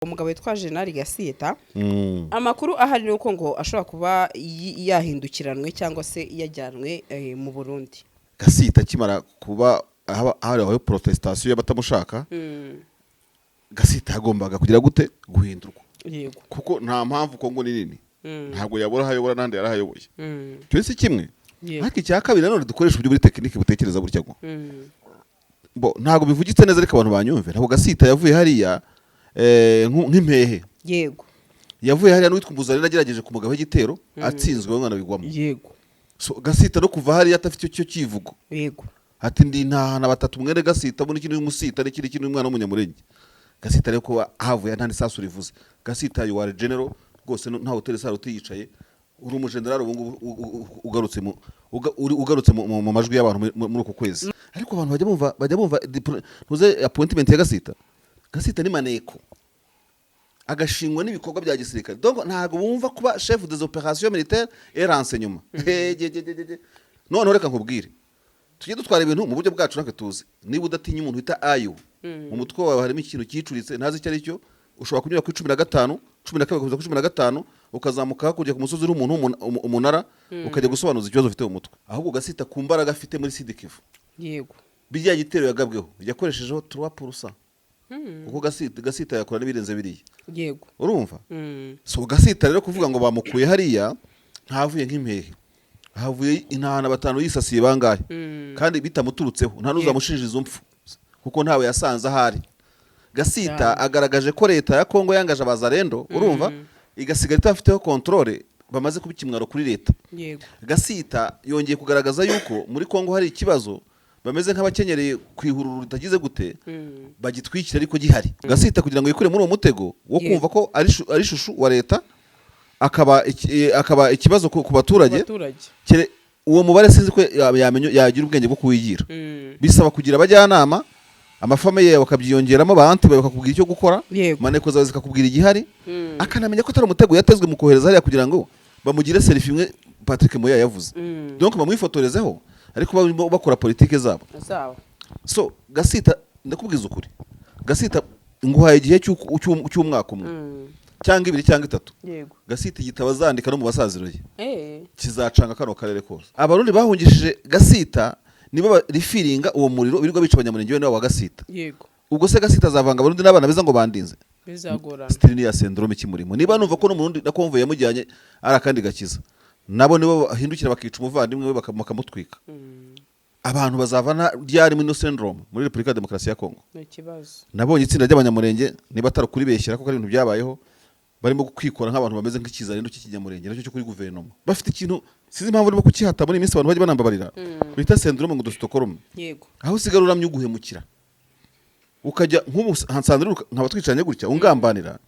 Umugabo witwa General Gasita, amakuru ahari ni uko ngo ashobora kuba yahindukiranwe cyangwa se yajyanwe mu Burundi. Gasita akimara kuba hariho protestation y'abatamushaka, Gasita yagombaga kugira gute? Guhindurwa. Kuko nta mpamvu, Kongo ni nini, ntabwo yabura aho ayobora n'ahandi yarahayoboye. Icyo si kimwe. Ariko icya kabiri nanone, dukoresha uburyo buri technique butekereza gutya ngo bo ntabwo bivugitse neza, ariko abantu banyumve. Ntabwo Gasita yavuye hariya nk'impehe. Yavuye hariya n'uwitwa Umuzarira agerageje kumugabaho igitero, atsinzwe, umwana bigwamo. So Gasita no kuva hariya adafite icyo kivugo, ati: "Ndi ntahana batatu mwene Gasita, muri kino y'umusita n'ikindi kintu umwana w'Umunyamurenge." Gasita rero kuba havuye nta n'isasu rivuze. Gasita, you are general rwose, nta hoteli saro utiyicaye, uri umujenerali ubu ngubu ugarutse mu ugarutse mu majwi y'abantu muri uku kwezi. Ariko abantu bajya bumva ntuze appointment ya Gasita. Gasita ni maneko, agashingwa n'ibikorwa bya gisirikare. Donc ntabwo bumva kuba chef des opérations militaires et renseignement. He, ge, ge, ge, ge. Noneho reka nkubwire, tujye dutwara ibintu mu buryo bwacu natwe tuzi. Niba udatinya umuntu wita ayo mu mutwe wawe harimo ikintu cyicuritse ntazi icyo ari cyo, ushobora kunyura kuri 15, 12 kugeza kuri 15, ukazamuka hakurya ku musozi uriho umuntu umunara, ukajya gusobanuza ikibazo ufite mu mutwe. Ahubwo Gasita ku mbaraga afite muri Sud-Kivu, bijya gitero yagabweho yakoreshejeho 3%, kuko Gasita yakora n'ibirenze biriya. Urumva? So Gasita rero kuvuga ngo bamukuye hariya, ntavuye nk'impehe, havuye intahana batanu yisasiye bangahe, kandi bitamuturutseho. Nta n'uzamushinja izo mpfu kuko ntawe yasanze ahari. Gasita agaragaje ko leta ya Kongo yangaje abazarendo, urumva, igasigara itafiteho contrôle, bamaze kuba ikimwaro kuri leta. Gasita yongeye kugaragaza yuko muri Kongo hari ikibazo, bameze nk'abakenyereye ku ihururu ritagize gute, bagitwikira ariko gihari. Gasita kugira ngo yikure muri uwo mutego wo kumva ko ari chouchou wa leta, akaba ikibazo ku baturage, abaturage. Uwo mubare sinzi ko yamenya yagira ubwenge bwo kuwigira. Bisaba kugira abajyanama, amafamille yawe bakabyiyongeramo, ba aunty bawe bakakubwira icyo gukora, maneko zawe zikakubwira igihari, akanamenya ko atari umutego yatezwe mu kohereza hariya kugira ngo bamugire selfie imwe Patrick Moya yavuze, donc bamwifotorezeho, ariko barimo bakora politike zabo. Zabo. So Gasita, ndakubwiza ukuri, Gasita nguhaye igihe cy'umwaka umwe cyangwa 2 cyangwa 3. Gasita igitabo azandika no mu basaziro ye kizacanga kano karere kose. Abarundi bahungishije Gasita nibo barifiringa uwo muriro birirwa bica Abanyamurenge bene wabo wa Gasita. Ubwo se Gasita azavanga Abarundi n'abana beza ngo bandinze? Bizagorana. Still ni ya syndrome kimurimo. Niba numva ko n'Umurundi na convoy yamujyanye ari akandi gakiza, nabo nibo bahindukira bakica umuvandimwe we, bakamutwika. Abantu bazavana ryari muri ino syndrome muri Repubulika ya Demokarasi ya Kongo? Ni ikibazo. Nabonye itsinda ry'Abanyamurenge, niba atari ukuribeshyera kuko ari ibintu byabayeho, barimo kwikora nk'abantu bameze nk'ikizarendo cy'ikinyamurenge nacyo cyo kuri guverinoma. Bafite ikintu, sinzi impamvu urimo kukihata muri iyi minsi, abantu bajya banambabarira, bita syndrome ngo de Stockholm, aho usigara uramye uguhemukira, ukajya nk'ubu nsanzwe nkaba twicaranye gutya ungambanira,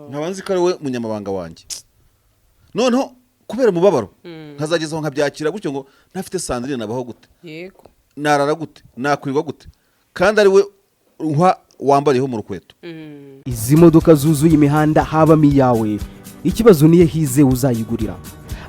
nkaba nzi ko ari we munyamabanga wanjye, noneho kubera umubabaro nkazageza aho nkabyakira gutyo ngo ntafite Sandrine nabaho gute? Narara gute? Nakwirwa gute kandi ari we uha wambariyeho mu rukweto? Izi modoka zuzuye imihanda habamo iyawe? Ikibazo niyo hize uzayigurira.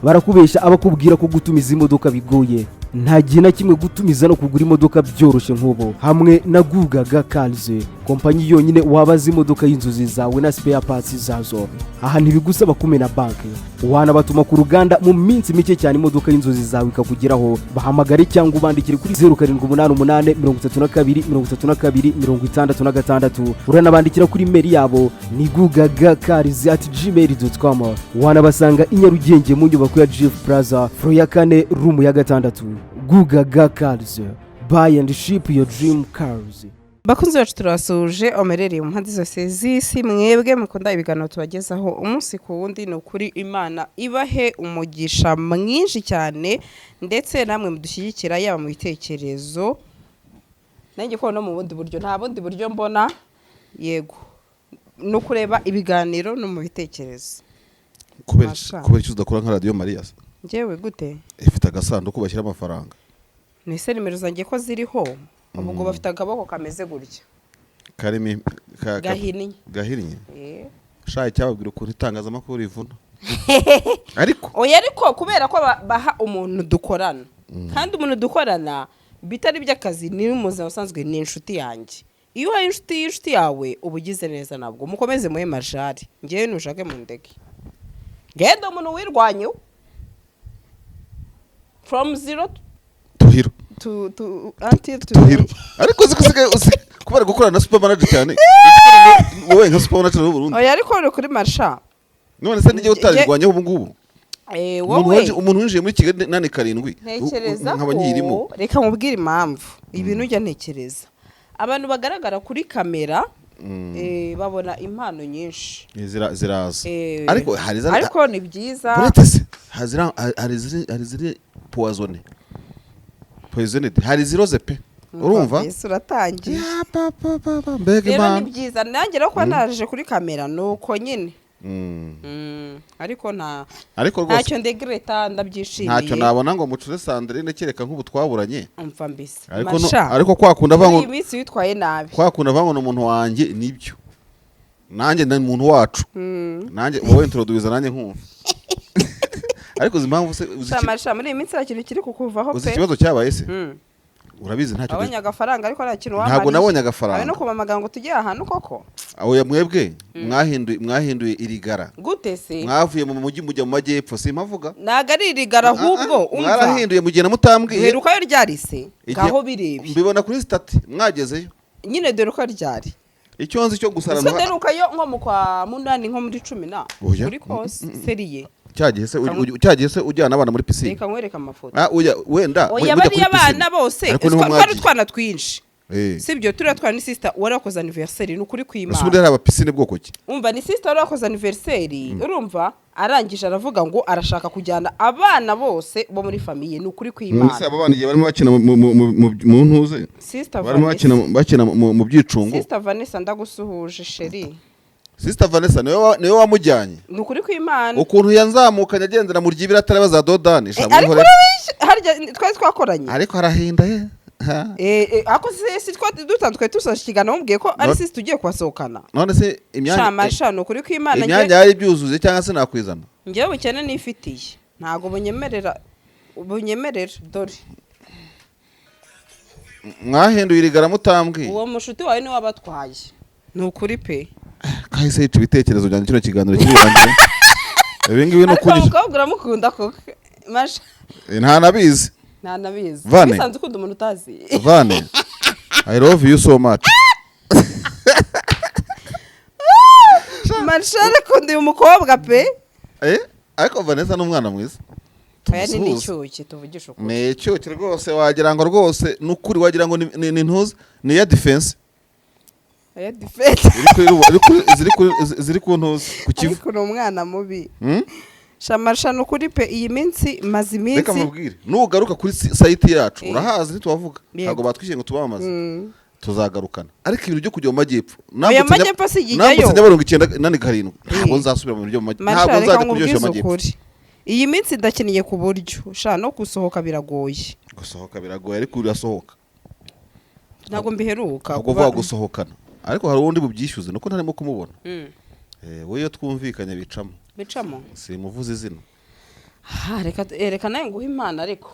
Barakubeshya abakubwira ko gutumiza imodoka bigoye. Nta gihe na kimwe gutumiza no kugura imodoka byoroshye nk'ubu hamwe na Gugaga Cars, kompanyi yonyine wabaza imodoka y'inzozi zawe na spare parts zazo. Aha ntibigusaba kumena banki, wanabatuma ku ruganda, mu minsi mike cyane imodoka y'inzozi zawe ikakugeraho. Bahamagare cyangwa ubandikire kuri 0788 32 32 66. Uranabandikira kuri email yabo ni gugagacars@gmail.com. Wanabasanga i Nyarugenge mu nyubako ya Jifu Plaza, floor ya kane, room ya gatandatu. Gugaga Cars, buy and ship your dream cars. Bakunzi bacu, turabasuhuje omerereye mu mpande zose z'isi, mwebwe mukunda ibiganiro tubagezaho umunsi ku wundi. Ni ukuri Imana ibahe umugisha mwinshi cyane, ndetse namwe mudushyigikira yaba mu bitekerezo nanjye ko no mu bundi buryo. Nta bundi buryo mbona, yego, no kureba ibiganiro no mu bitekerezo. Masha. Kubera icyo udakora nka Radiyo Mariya se? Njyewe gute? Ifite agasanduku bashyira amafaranga. Nese nimero zanjye ko ziriho? Ubwo bafite akaboko kameze gutya. Karimo Gahinnye. Gahinnye. Eh. Shaye, icyababwira ukuntu itangazamakuru rivuna, ariko Oya, ariko kubera ko baha umuntu dukorana, kandi umuntu dukorana bitari iby'akazi, ni mu buzima busanzwe ni inshuti yanjye. Iyo uhaye inshuti y'inshuti yawe, uba ugize neza. Ntabwo mukomeze muhe majari, ngewe nushake mu ndege, ngende umuntu wirwanyeho from zero To hero. to until To hero. today. Ariko uzi ko usigaye kubera gukorana na super manager cyane, wowe nka super manager w'u Burundi. Oya, ariko uri kuri marsha. None se n'igihe utarirwanyeho ubu ngubu? Umuntu Wowe umuntu winjiye muri Kigali 87, ntekereza nkaba nyirimo. ko, reka nkubwire impamvu ibintu ujya ntekereza, abantu bagaragara kuri kamera babona impano nyinshi. Ziraza ariko hari Ariko ni byiza. Buretse se hari ziri poisoned, hari ziroze pe, urumva? Mbese uratangiye. Ya, pa, pa, pa, pa, mbega Rero ni impano. byiza, nanjye rero kuba naje kuri kamera ni uko nyine. Ariko nta Ariko rwose ntacyo ndegreta, ndabyishimiye. Ntacyo nabona ngo mucure Sandrine, kereka nk'ubu twaburanye. Umva mbese. Ariko Masha, ariko kwa kundi avuga muri ngo iyi minsi witwaye nabi. Kwa kundi avuga ngo ni umuntu wanjye, nibyo, nanjye ni umuntu wacu. Nanjye wowe introduce, nanjye nkumva. Ariko uzi impamvu se, uzi Masha, muri iyi minsi nta kintu kiri kukuvaho uzi pe. ikibazo cyabaye se? Urabizi, ntacyo Wabonye agafaranga ariko nta kintu Ntabwo wamariye. nabonye agafaranga. Abe no kumamagara ngo tujye ahantu koko. Oya, mwebwe mwahinduye irigara. Gute se? Mwavuye mu mujyi mujya mu majyepfo, simpavuga. Ntabwo ari irigara, ahubwo umva. Mwarahinduye mugenda mutambwiye. Duherukayo ryari se? Ngaho birebe. Mbibona kuri status mwagezeyo. Nyine dore uko ryari. Icyo nzi cyo gusara Ese duherukayo nko mu kwa munani, nko muri 10 na Oya. kuri kose sérieux. Cya gihe se ujyana abana muri piscine? Reka nkwereke amafoto. Ah, oya, wenda Oya, mujya kuri bariya piscine. bana bose Ariko niho twari mwagiye. utwana twinshi. Sibyo, turiya twana ni sister wari wakoze anniversaire, ni ukuri Ese kw'Imana. ubundi hari abapiscine bwoko ki? Umva, ni sister wari wakoze anniversaire, urumva, arangije aravuga ngo arashaka kujyana abana bose bo muri famille, ni ukuri Mbese kw'Imana. aba bana igihe barimo bakina mu ntuze, Sister barimo Vanessa. bakina mu byicungo. Sister Vanessa, ndagusuhuje chérie. Sister Vanessa niwe wamujyanye. Ni ukuri kw'Imana. Ukuntu yanzamukanye agendera mu ryibira ataraba za dodani. Ariko urabishe, harya twari twakoranye. Ariko arahinda ye. Ha. Ako si twari dutandukanye, dusoje ikiganiro mubwiye ko ari sisi tugiye kubasohokana. None se imyanya Shama sha, ni ukuri kw'Imana. Imyanya yari byuzuye cyangwa se nakwizana? Njyewe ubukene nifitiye ntabwo bunyemerera, dore. Mwahinduye irigara mutambwiye. Uwo mushuti wawe niwe wabatwaye, ni ukuri pe. Kahise yica ibitekerezo byanjye, kino kiganiro kirirangiye, ibi ngibi ni Ariko ukuri. Umukobwa uramukunda koko, Masha? Ntanabizi. Ntanabizi. Vane. Bisanzwe ukunda umuntu utazi. Vane, I love you so much. Masha arakunda uyu mukobwa pe. Ariko Vanessa ni umwana mwiza. Aya ni Tumusuhuze. n'icyuki, tuvugishe ukuri. Ni icyuki rwose, wagira ngo rwose ni ukuri, wagira ngo ni ntuzi, ni iya defense. Aya defense. Ziri ku ntuzi, ku Kivu. Ariko ni umwana mubi. Hmm? Shamasha, ni ukuri pe, iyi minsi maze Reka iminsi mubwire, nugaruka kuri site yacu, urahazi, ntitubavuga. Yego. Ntabwo batwishyuye ngo tubamamaze. Tuzagarukana, ariko ibintu byo kujya mu majyepfo Oya, amajyepfo sijyayo. Nambutse Nyabarongo 97, ntabwo nzasubira mu bintu byo mu majyepfo. Masha, Ntabwo reka nzajya kuryoshya nkubwize amajyepfo. ukuri, iyi minsi ndakiniye ku buryo sha no gusohoka biragoye. Gusohoka biragoye, ariko urasohoka. Ntabwo mbiheruka. Ntabwo uvuga gusohokana, ariko hari uwundi bubyishyuze nuko ntarimo kumubona. We iyo twumvikanye bicamo. Bicamo. Simuvuze izina. Ha, reka reka nawe nguhe impano ariko.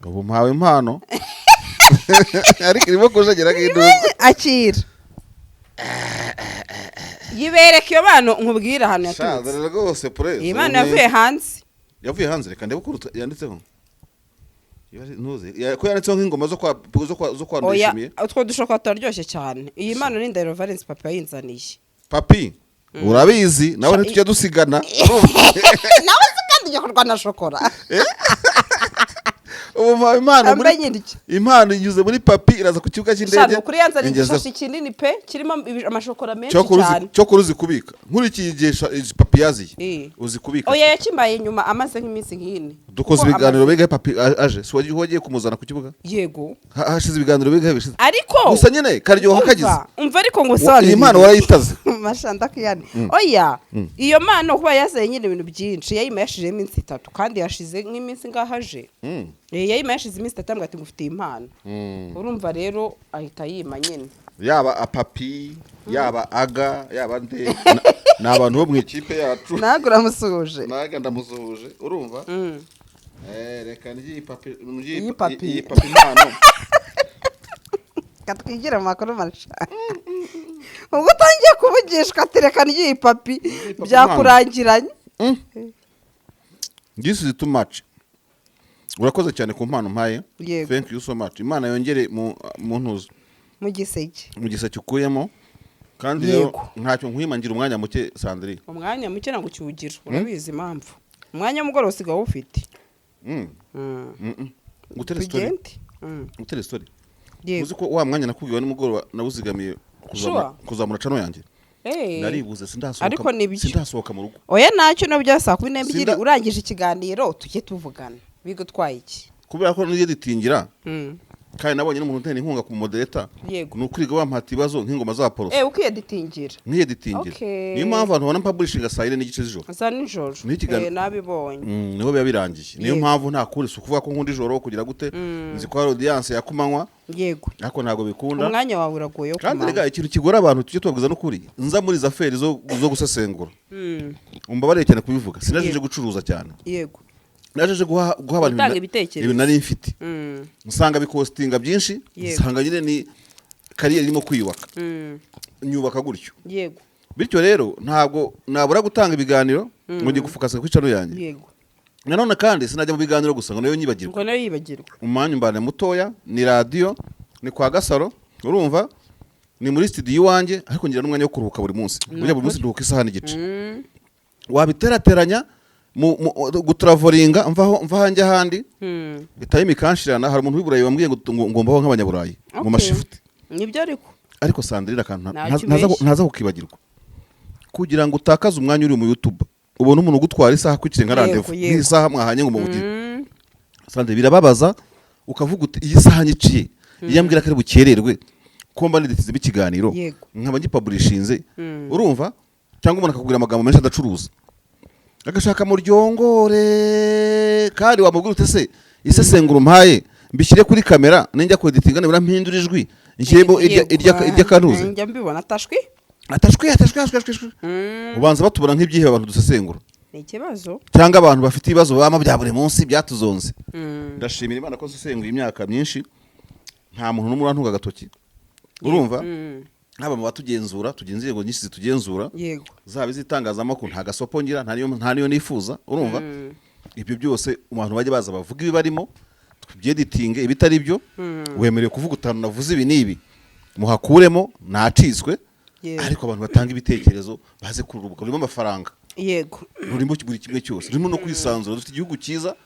Ubu mpawe impano, ariko irimo kujegera nk'induzi. Akira, yibereka iyo mpano, nkubwire ahantu yaturutse. Sha, rwose pure. Iyi mpano yavuye hanze. Yavuye hanze. Reka ndebe ukuntu yanditseho. Ntuzi ko yanditseho nk'ingoma zo kwa Oya. Ndayishimiye. Utwo dushokora turaryoshye cyane. Iyi mpano ni Ndahiro Valence Papa yayinzaniye. Papi, urabizi nawe, ntitujya dusigana. Nawe se kandi ujya kurwana shokora? Ubu mpawe impano muri Ambe nyiryo. Impano inyuze muri Papi, iraza ku kibuga cy'indege. Shana, ukuri yanzaniye Ingezeho. igishashi kinini pe, kirimo amashokora menshi cyane. Cyo uzi kubika, nkurikiye igihe Papi yaziye. Uzi kubika. Oya, yakimbaye nyuma amaze nk'iminsi nk'ine. Dukoze Kuko ibiganiro bigahe Papi aje? Si wagiye kumuzana ku kibuga? Yego. Hashize ibiganiro bigahe bishize? Ariko Gusa nyine karyoha kagize. Umva ariko ngo Iyi mpano warayitaze. Mashanda kiyane, oya, iyo mpano kuba yazanye nyine ibintu byinshi, yayima yashizeho iminsi 3, kandi yashize nk'iminsi ngaho aje. Yayima yashize iminsi 3, ambwira ati ngufitiye impano. Urumva rero ahita yima nyine. Yaba apapi, yaba aga, yaba nde, ni abantu bo mu ikipe yacu. Ntabwo uramusuhuje? Naga ndamusuhuje, urumva. Reka ngiyi Papi, Iyi Papi. Iyi Papi impano. Katwigira amakuru masha. Ubwo utangiye kuvugishwa, tereka ry'iyi papi byakurangiranye. This is too much. Urakoze cyane ku mpano mpaye. Yego. Thank you so much. Imana yongere mu ntuzo Mu giseke. Mu giseke ukuyemo. Kandi rero ntacyo nkwimangira umwanya muke, Sandrine. Umwanya muke ntabwo ukiwugira, urabizi impamvu? Umwanya w'umugoroba usigaye awufite. Ngutere story. Tugende. Ngutere story. Yego. Uzi ko wa mwanya nakubwiye wa nimugoroba nawuzigamiye kuzamura, kuzamura channel yanjye? Naribuze, sindasohoka. Ariko nibyo. Sindasohoka mu rugo. Oya, ntacyo no bya saa 12. Urangije ikiganiro tujye tuvugana, bigutwaye iki? Kubera ko niyeditingira, kandi nabonye n'umuntu utera inkunga ku moderator, ni ukwiga wampata ibibazo nk'ingoma za poroso. Ukiyeditingira. Nkiyeditingira. Niyo mpamvu abantu babona publishing saa 4:30 z'ijoro. Za nijoro. Ni Nabibonye. Niho biba birangiye. Niyo mpamvu nta kuri, si ukuvuga ko nkunda ijoro kugira gute. Nzi ko hari audience ya kumanywa, ariko ntabwo bikunda. Umwanya wawe uragoye wo Kandi kumanywa. rega ikintu kigora abantu, tujye tubabwiza n'ukuri, nza muri za affaires zo gusesengura, umbabarire cyane kubivuga, sinaje gucuruza cyane. Naje guha abantu Gutanga ibitekerezo. Ibintu nari mfite, nsanga bicostinga byinshi, nsanga nyine ni carrière irimo kwiyubaka, nyubaka gutyo. Bityo rero ntabwo nabura gutanga ibiganiro ngo njye gufocasa kuri channel yanjye. Nanone kandi sinajya mu biganiro gusa ngo nayo nyibagirwe. Ngo nayo yibagirwe. Umwanya umbane mutoya, ni radiyo, ni kwa Gasaro, urumva ni muri studio iwanjye, ariko ngira n'umwanya wo kuruhuka buri munsi. Burya buri munsi nduhuka isaha n'igice. Wabiterateranya gutravelinga mvaho mva hanjye ahandi, time ikanshirana. Hari umuntu w'i Burayi wambwiye ngo ngombaho nk'abanyaburayi mu mashift. Nibyo ariko. Ariko Sandrine, akantu Ntacyo ubeshya. ntaza kukibagirwa, kugira ngo utakaze umwanya uri mu YouTube, ubone umuntu ugutwara isaha kwikire nka rendez-vous, nk'isaha mwahanye ngo mubugire. Sandrine, birababaza, ukavuga uti iyi saha nyiciye, iyo ambwira ko ari bukererwe, ko mba niditizemo ikiganiro, nkaba ngipublishinze. Urumva, cyangwa umuntu akakubwira amagambo menshi adacuruza, agashaka muryongore, kandi wamubwira uti se isesengura umpaye mbishyire kuri kamera, ninjya kweditinga nibura mpindura ijwi nshyiremo irya kantuze. Njya mbibona atashwi. Atashwi, atashwi, atashwi, atashwi. Ubanza batubona nk'ibyihebe abantu dusesengura, Ni ikibazo. cyangwa abantu bafite ibibazo babamo bya buri munsi byatuzonze. Ndashimira Imana ko nsesenguye imyaka myinshi, nta muntu n'umwe urantunga agatoki, urumva? Haba mu batugenzura, tugira inzego nyinshi zitugenzura, zaba iz'itangazamakuru, nta gasopo ngira, nta niyo nifuza, urumva? Ibyo byose abantu bajya baza bavuga ibibarimo, tubyeditinge. Ibitari byo, wemerewe kuvuga utanu navuze ibi n'ibi, muhakuremo, nacitswe. Ariko abantu batanga ibitekerezo baze kururubuka, rurimo amafaranga, rurimo buri kimwe cyose, rurimo no kwisanzura. Dufite igihugu cyiza,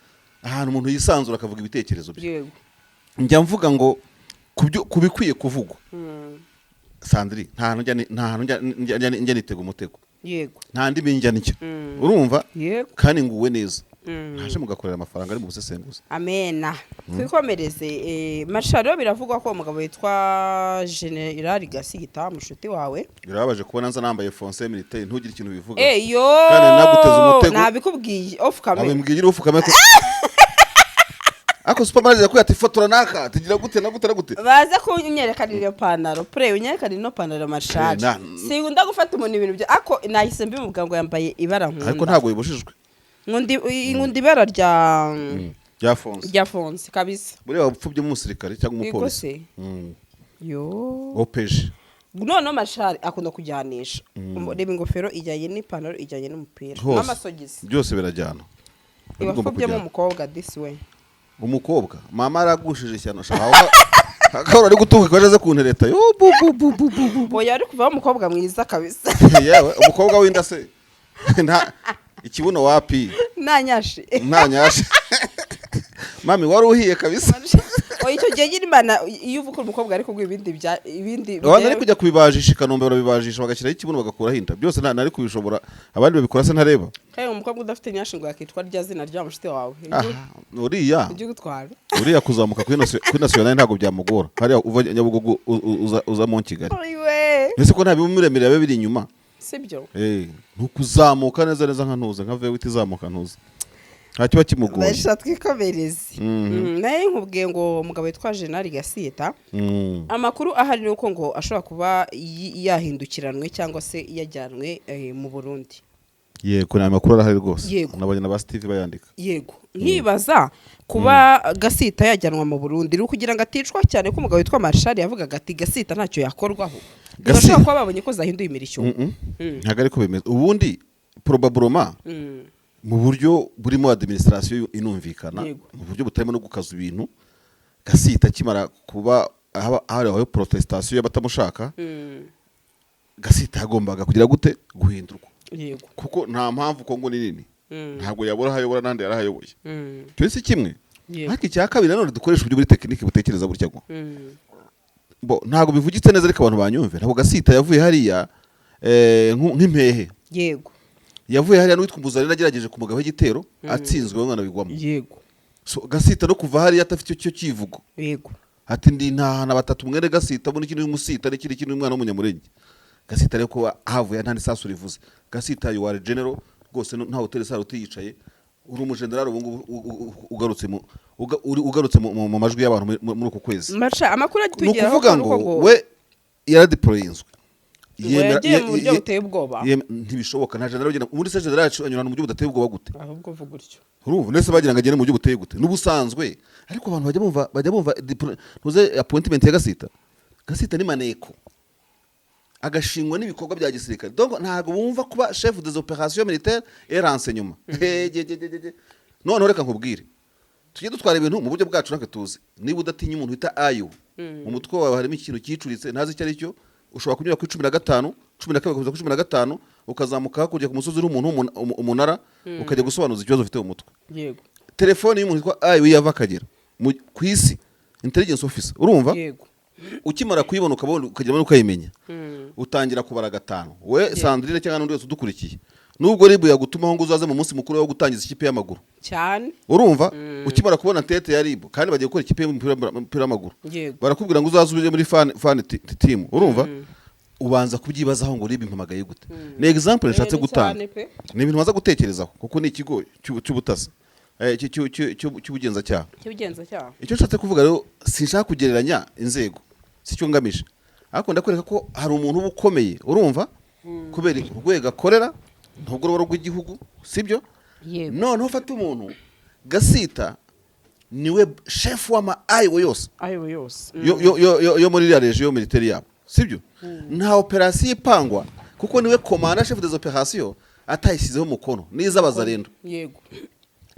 ahantu umuntu yisanzura akavuga ibitekerezo bye. Njya mvuga ngo ku bikwiye kuvugwa, Sandri, nta hantu njya nitega umutego. Nta ndimi njya njya, urumva? Kandi nguwe neza, ntaje mugakorera amafaranga ari mu busesenguzi. Amena. Twikomereze. Marshal, rero biravugwa ko umugabo witwa General Gasigita, mushuti wawe. Birababaje kubona nza nambaye foncé militaire, ntugire ikintu bivuga. Yo. Kandi naguteze umutego. Nabikubwiye off camera. Abimbwiye off camera ko ariko supermanager yakubwiye ati fotora naka tugira gute na gute na gute. Baze kunyerekanira iyo pantaro pure, unyerekanira ino pantaro, Marshal. Sinkunda gufata umuntu ibintu bya, ako nahise mbimubwira ngo yambaye ibara nkunda. Ariko ntabwo bibujijwe. Nkunda ibara rya Rya foncé. Rya foncé kabisa. Buriya wapfubye umusirikare cyangwa Yego. umupolisi. Se yo. Opeje. Noneho Marshal akunda kujyanisha. Reba ingofero ijyanye n'ipantaro, ijyanye n'umupira Hose. n'amasogisi. Byose birajyana. Bigomba Ibafubyemo kujyana. umukobwa disi we. Umukobwa mama aragushije ishyano, shaka akabura ari gutunga ko aje kuntereta yo bu bu bu bu bu bu. Oya, ari kuvaho umukobwa mwiza kabisa. Yewe, umukobwa w'inda se nta ikibuno wapi. Nta nyashi. Nta nyashi, mami wari uhiye kabisa. Oya, icyo gihe nyine Imana, iyo uvuga umukobwa ari kuguha ibindi bya ibindi. Abandi ari kujya kubibajisha i Kanombe, barabibajisha bagashyiraho ikibuno bagakuraho inda, byose nta nari kubishobora. Abandi babikora se ntareba? Kandi umukobwa udafite nyashi ngo yakitwa rya zina rya mushuti wawe. Aha, uriya. Ujye gutwara. Uriya kuzamuka kuri nationale ntabwo byamugora, hariya uva Nyabugogo uza mu Kigali. Iwe. Ese ko nta bimuremerera biba biri inyuma? Sibyo. Ni ukuzamuka neza neza nka ntuza, nka vewiti izamuka, ntuza nta kiba kimugoye. Basha twikomereze. Naye nkubwiye ngo umugabo witwa General Gasita, amakuru ahari ni uko ngo ashobora kuba yahindukiranwe cyangwa se yajyanwe mu Burundi. Yego, ni amakuru arahari rwose. Yego. Nabonye na ba Steve bayandika. Yego, nkibaza kuba Gasita yajyanwa mu Burundi ni ukugira ngo aticwa cyane, ko umugabo witwa Marshal yavugaga ati Gasita ntacyo yakorwaho. Ntibashobora kuba babonye ko zahinduye imirishyo? Ntabwo ariko bimeze. Ubundi probablement mu buryo burimo administration inumvikana, mu buryo butarimo no gukaza ibintu, Gasita akimara kuba hariho protestation y'abatamushaka, Gasita yagombaga kugira gute? Guhindurwa. Kuko nta mpamvu, Kongo ni nini, ntabwo yabura aho ayobora n'ahandi yarahayoboye. Icyo si kimwe. Ariko icya kabiri nanone, dukoresha uburyo buri technique butekereza gutya ngo bo ntabwo bivugitse neza, ariko abantu banyumve. Ntabwo Gasita yavuye hariya nk'impehe. Yavuye hariya n'uwitwa Umuzarira agerageje kumugabaho igitero, atsinzwe, bamwe bigwamo. So Gasita no kuva hariya adafite icyo kivugo, ati ndi ntahana batatu mwene Gasita, muri kindi umusita n'ikindi kintu umwana w'Umunyamurenge. Gasita rero ko havuye nta n'isasu rivuze. Gasita, you are general rwose, nta hoteli sare utiyicaye, uri umujenerali ubu ngubu, ugarutse mu ugarutse mu majwi y'abantu muri uku kwezi. Maca amakuru Ni atugeraho ukuvuga ko ngo we yaradeployinzwe. Ngo yagiye mu buryo buteye ubwoba. Ntibishoboka, nta general ugenda muri se. General anyura mu buryo budateye ubwoba gute? Ahubwo vuga utyo. Urumva ndetse bagira ngo agende mu buryo buteye gute n'ubusanzwe? Ariko abantu bajya bumva ntuze appointment ya Gasita. Gasita ni maneko, agashingwa n'ibikorwa bya gisirikare. Donc ntabwo bumva kuba chef des opérations militaires et renseignement. He, noneho reka nkubwire, tujye dutwara ibintu mu buryo bwacu natwe tuzi. Niba udatinya umuntu wita ayo, mu mutwe wawe harimo ikintu cyicuritse ntazi icyo ari cyo. Ushobora kunyura kuri 15, 12, kugeza kuri 15, ukazamuka hakurya ku musozi uriho umuntu umunara, ukajya gusobanuza ikibazo ufite mu mutwe. Telefone y'umuntu witwa ayo yava akagera ku isi, intelligence officer, urumva? Ukimara kuyibona, ukabona, ukagera ukayimenya, utangira kubara gatanu. We Sandrine cyangwa n'undi wese udukurikiye, nubwo RIB yagutumaho ngo uzaze mu munsi mukuru wo gutangiza ikipe y'amaguru, urumva, ukimara kubona tete ya RIB kandi bagiye gukora ikipe y'umupira w'amaguru, barakubwira ngo uzaze uje muri fan team, urumva, ubanza kubyibazaho ngo RIB impamagaye gute? Ni example nshatse gutanga. Cyane pe. Ni ibintu baza gutekerezaho kuko ni ikigo cy'ubutasi, cy'ubugenzacyaha. Cy'ubugenzacyaha. Icyo nshatse kuvuga rero, sinshaka kugereranya inzego, si cyo ngamije, ariko ndakwereka ko hari umuntu uba ukomeye, urumva, kubera urwego akorera, ntabwo ruba rw'igihugu, sibyo? Noneho ufata umuntu Gasita, niwe shefu w'ama ayiwe yose. Ayo yose. Yo muri iriya région militaire yabo, sibyo? Nta opération ipangwa, kuko niwe commandant chef des opérations, atayishyizeho umukono n'iz'abazarendo.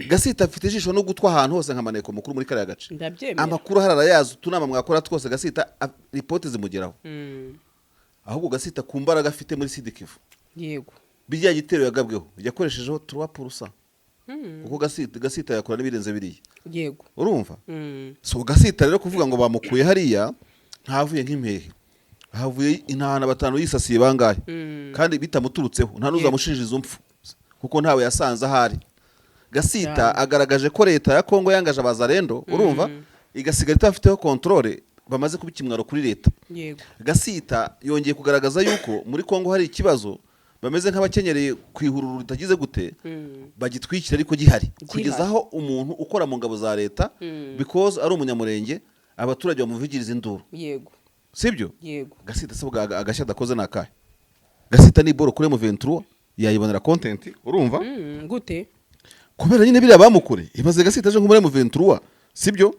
Gasita afite ijisho no gutwa ahantu hose nka maneko mukuru muri kariya gace. Ndabyemera. Amakuru ahari arayazi, utunama mwakora twose Gasita ripoti zimugeraho. Ahubwo Gasita ku mbaraga afite muri Sud-Kivu, bijya gitero yagabweho yakoreshejeho 3%, kuko Gasita yakora n'ibirenze biriya. Urumva? So Gasita rero kuvuga ngo bamukuye hariya, ntavuye nk'impehe, havuye intahana batanu yisasiye bangahe, kandi bitamuturutseho, nta n'uzamushinja izo mpfu kuko ntawe yasanze ahari. Gasita agaragaje ko leta ya Kongo yangaje abazarendo, urumva, igasigara itafiteho contrôle, bamaze kuba ikimwaro kuri leta. Gasita yongeye kugaragaza yuko muri Kongo hari ikibazo, bameze nk'abakenyereye ku ihururu ritagize gute, bagitwikira ariko gihari, kugeza aho umuntu ukora mu ngabo za leta, because ari Umunyamurenge, abaturage bamuvugiriza induru. Sibyo? Yego. Gasita se agashya adakoze ni akahe? Gasita ni boro kuri M23, yayibonera content, urumva? Gute? Kubera nyine biriya bamukore. Ibaze Gasita aje nko muri M23, sibyo,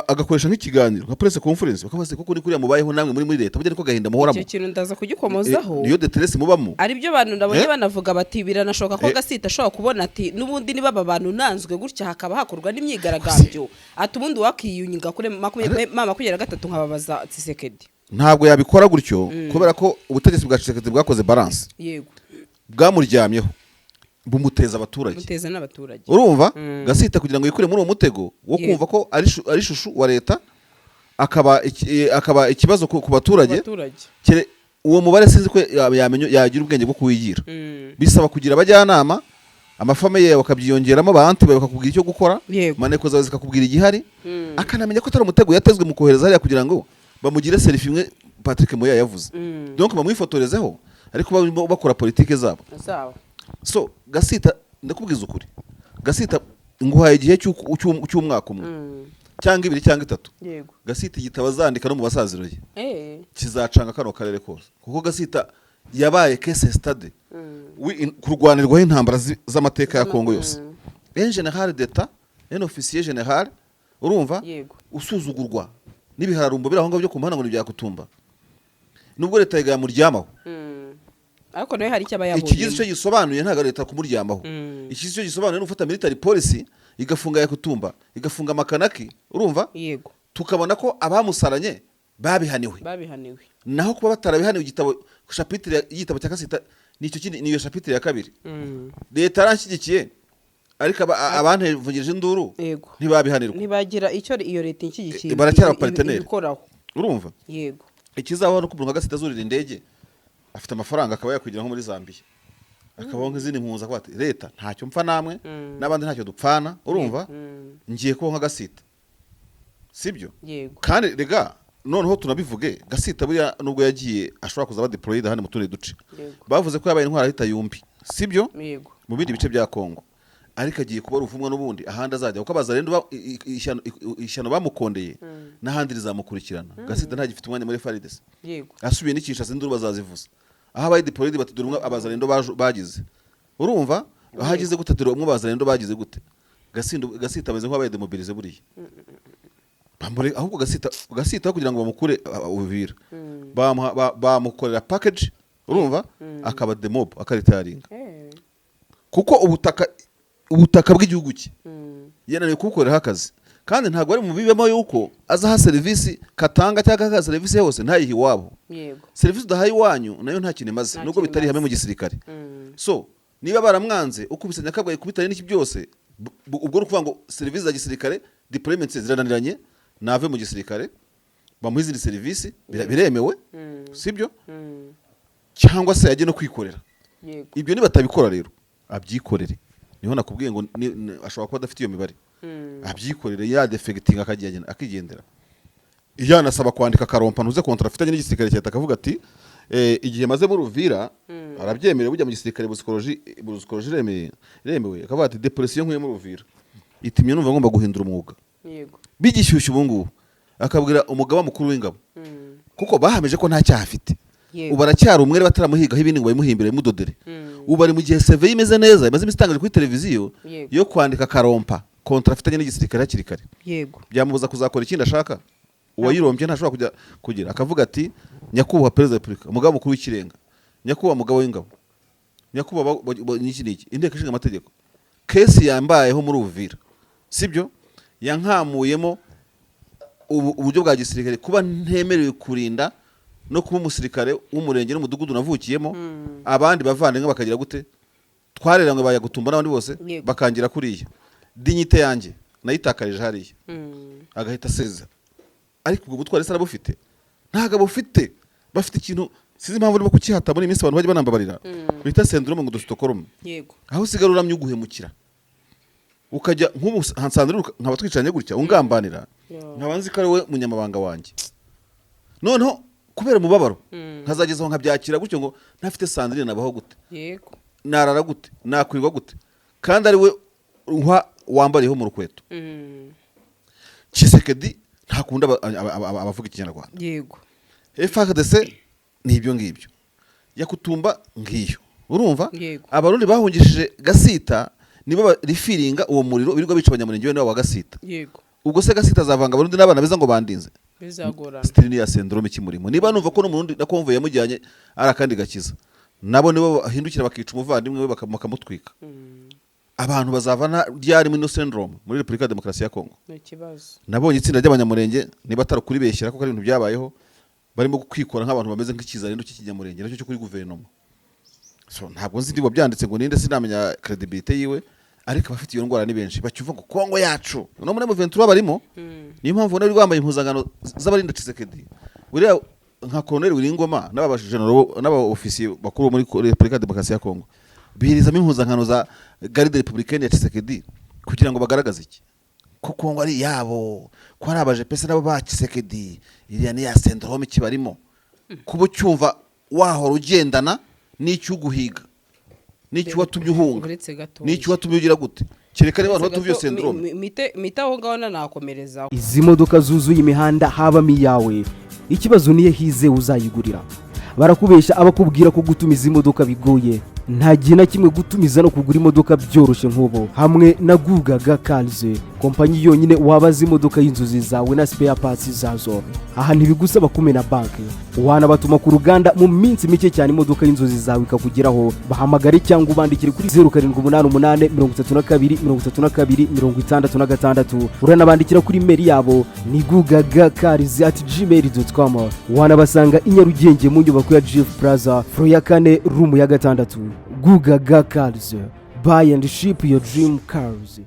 agakoresha nk'ikiganiro nka press conference, bakabaza koko ni kuriya mubayeho namwe muri leta, burya niko gahinda muhoramo? Icyo kintu ndaza kugikomozaho. Niyo détresse mubamo. Ari byo bantu nabonye banavuga bati biranashoboka ko Gasita ashobora kubona ati n'ubundi niba aba bantu nanzwe gutya, hakaba hakorwa n'imyigaragambyo, ati ubundi wakiyunga kuri 23 nkababaza Tshisekedi. Ntabwo yabikora gutyo, kubera ko ubutegetsi bwa Tshisekedi bwakoze balance, bwamuryamyeho, bumuteza abaturage. Muteza n'abaturage. Urumva, Gasita kugira ngo yikure muri uwo mutego wo kumva ko ari chouchou wa leta, akaba ikibazo ku baturage, abaturage, uwo mubare sinzi ko yagira ubwenge bwo kuwigira. Bisaba kugira abajyanama, amafamiye yawe bakabyiyongeramo, abantu bawe bakakubwira icyo gukora, maneko zawe zikakubwira igihari, akanamenya ko atari umutego yatezwe mu kohereza hariya kugira ngo bamugire selfie imwe Patrick Moya yavuze, donc bamwifotorezeho, ariko barimo bakora politike zabo. Zabo. So Gasita, ndakubwiza ukuri, Gasita nguhaye igihe cy'umwaka umwe cyangwa 2 cyangwa 3, Gasita igitabo azandika no mu basaziro ye kizacanga kano karere kose, kuko Gasita yabaye case study. Kurwanirwaho intambara z'amateka ya Kongo yose, un général d'état, un officier général, urumva, usuzugurwa n'ibihararumbo biri aho ngaho byo ku muhanda ngo ntibyakutumba, nubwo leta yamuryamaho. Ariko nawe hari icyo aba Ikigize yabonyemo. icyo gisobanuye, ntabwo ari leta kumuryamaho. Ikigize icyo gisobanuye ni ugufata military policy, igafunga Yakutumba, igafunga Makanaki, urumva, tukabona ko abamusaranye babihaniwe. Babihaniwe. Naho kuba batarabihaniwe, igitabo, chapitre y'igitabo cya Kasita nicyo kindi, niyo chapitre ya kabiri. Leta yaranshyigikiye, ariko abantevugirije induru ntibabihanirwa. Ntibagira icyo iyo leta ishyigikiye Baracyari abapartenaire. ibikoraho. Urumva, ikizabaho no umuntu nka Gasita azurira indege, afite amafaranga, akaba yakwigira nko muri Zambia, akabaho nk'izindi mpunzi, akavuga ati: "Leta ntacyo mpfa namwe, n'abandi ntacyo dupfana, urumva, ngiye kubaho nka Gasita." Sibyo? Yego. Kandi rega noneho tunabivuge, Gasita buriya nubwo yagiye, ashobora kuzaba deployed ahandi mu tundi duce. Bavuze ko yabaye intwari ahita yumbi, sibyo? Yego. Mu bindi bice bya Kongo, ariko agiye kuba ruvumwa n'ubundi ahandi azajya, kuko abazarendo ishyano bamukondeye n'ahandi rizamukurikirana. Gasita ntagifite umwanya muri FARDC. Asubiye n'i Kinshasa, induru bazazivuza. Aho abaye deployed bati: "Dore umwe abazarendo bagize," urumva, aho agize gute, "Dore umwe abazarendo bagize gute." Gasita ameze nk'uwabaye démobilisé buriya. Ahubwo Gasita kugira ngo bamukure Uvira, bamukorera package, urumva, akaba demob, akaretiringa, kuko ubutaka bw'igihugu cye yananiwe kubukoreraho akazi, kandi ntabwo ari mu bibemo yuko azaha serivisi Katanga cyangwa akaha serivisi hose ntayihe iwabo. Serivisi udahaye iwanyu nayo nta kintu imaze, Nta nubwo kintu bitari ihame imaze. mu gisirikare. So niba baramwanze, ukubise nyakabwayi kubitari n'iki byose, ubwo ni ukuvuga ngo serivisi za gisirikare, deployment zirananiranye, nave mu gisirikare bamuhe izindi serivisi, biremewe, sibyo? Cyangwa se ajye no kwikorera. Ibyo nibatabikora rero, abyikorere. Niho nakubwiye ngo ashobora kuba adafite iyo mibare. Abyikorere, yadefectinga akagenda, akigendera. Yanasaba kwandika akarompa ntuze contrat afitanye n'igisirikare cya leta, akavuga ati: "Igihe maze muri Uvira," arabyemerewe bujya mu gisirikare, psychologie iremewe, akavuga ati: "Dépression nkuye muri Uvira itumye numva ngomba guhindura umwuga." Bigishyushye ubu ngubu, akabwira umugaba mukuru w'ingabo, kuko bahamije ko nta cyaha afite. Ubu aracyari umwere, bataramuhigaho ibindi ngo babimuhimbire, bimudodere. Ubu ari mu gihe CV ye imeze neza, imaze iminsi itangaje kuri televiziyo, yo kwandika akarompa contrat afitanye n'igisirikare hakiri kare. Byamubuza kuzakora ikindi ashaka? Uwayirombye ntashobora kujya kugira, akavuga ati: "Nyakubahwa Perezida wa Repubulika, umugaba mukuru w'ikirenga, nyakubahwa mugabo w'ingabo, nyakubahwa n'iki n'iki, inteko ishinga amategeko, case yambayeho muri Uvira, sibyo, yankamuyemo uburyo bwa gisirikare, kuba ntemerewe kurinda no kuba umusirikare w'umurenge n'umudugudu navukiyemo, abandi bavandimwe bakagira gute, twareranywe, bayagutumba n'abandi bose, bakangira kuriya, dignité yanjye nayitakarije hariya." Agahita aseza. Ariko ubwo butwari se arabufite? Ntabwo abufite. Bafite ikintu, sinzi impamvu urimo kukihata muri iyi minsi, abantu bajya banambabarira, bita syndrome ngo de Stockholm, aho usigara uramye uguhemukira, ukajya nk'ubu nsanzwe nkaba twicaranye gutya, ungambanira, nkaba nzi ko ari we munyamabanga wanjye, noneho kubera umubabaro nkazageza aho nkabyakira gutyo, ngo ntafite Sandrine nabaho gute? Narara gute? Nakwirwa gute kandi ari we wambariyeho mu rukweto? Tshisekedi ntakunda abavuga ikinyarwanda. FARDC ni ibyo ngibyo, Yakutumba ngiyo, urumva. Abarundi bahungishije Gasita nibo barifiringa uwo muriro birirwa bica abanyamurenge bene wabo wa Gasita. Ubwo se Gasita azavanga abarundi n'abana beza ngo bandinze? Bizagorana. Still ni ya syndrome ikimurimo. Niba numva ko n'umurundi na convoy yamujyanye ari akandi gakiza, nabo nibo bahindukira bakica umuvandimwe we, bakamutwika. Abantu bazavana ryari muri ino syndrome muri Repubulika ya Demokarasi ya Kongo? Ni ikibazo. Nabonye itsinda ry'abanyamurenge, niba atari ukuribeshyera kuko ari ibintu byabayeho, barimo kwikora nk'abantu bameze nk'ikizarendo cy'ikinyamurenge nacyo cyo kuri guverinoma. So ntabwo nzi niba byanditse ngo ninde, sinamenya credibility yiwe, ariko abafite iyo ndwara ni benshi, bacyumva ngo Kongo yacu no muri M23 barimo. Niyo mpamvu ubona bari bambaye impuzankano z'abarinda Tshisekedi, uriya nka Colonel Wiringoma n'aba general n'aba ofisiye bakuru bo muri Repubulika ya Demokarasi ya Kongo, bihirizamo impuzankano za Garde Républicaine ya Tshisekedi kugira ngo bagaragaze iki? Ko Kongo ari iyabo, ko ari abajepese nabo ba Tshisekedi. Iriya ni ya syndrome kibarimo, kuba ucyumva wahora ugendana n'icyo uguhiga, n'icyo watumye uhunga, Uretse gato. n'icyo watumye ugira gute, kereka niba abantu batumva iyo syndrome. Mite aho ngaho nanakomerezaho. Izi modoka zuzuye imihanda habamo iyawe? Ikibazo niyo hize uzayigurira. Barakubesha abakubwira ko gutumiza imodoka bigoye. Nta gihe na kimwe gutumiza no kugura imodoka byoroshye nk'ubu hamwe na Gugaga Cars, kompanyi yonyine wabaza imodoka y'inzozi zawe na spare parts zazo. Aha ntibigusaba kumena banki, wanabatuma ku ruganda, mu minsi mike cyane imodoka y'inzozi zawe ikakugeraho. Bahamagare cyangwa ubandikire kuri 0788 32 32 66. Uranabandikira kuri email yabo ni gugagacars@gmail.com. Wanabasanga i Nyarugenge mu nyubako ya GF Plaza, floor ya kane, room ya gatandatu. Gugaga Cars, buy and ship your dream cars.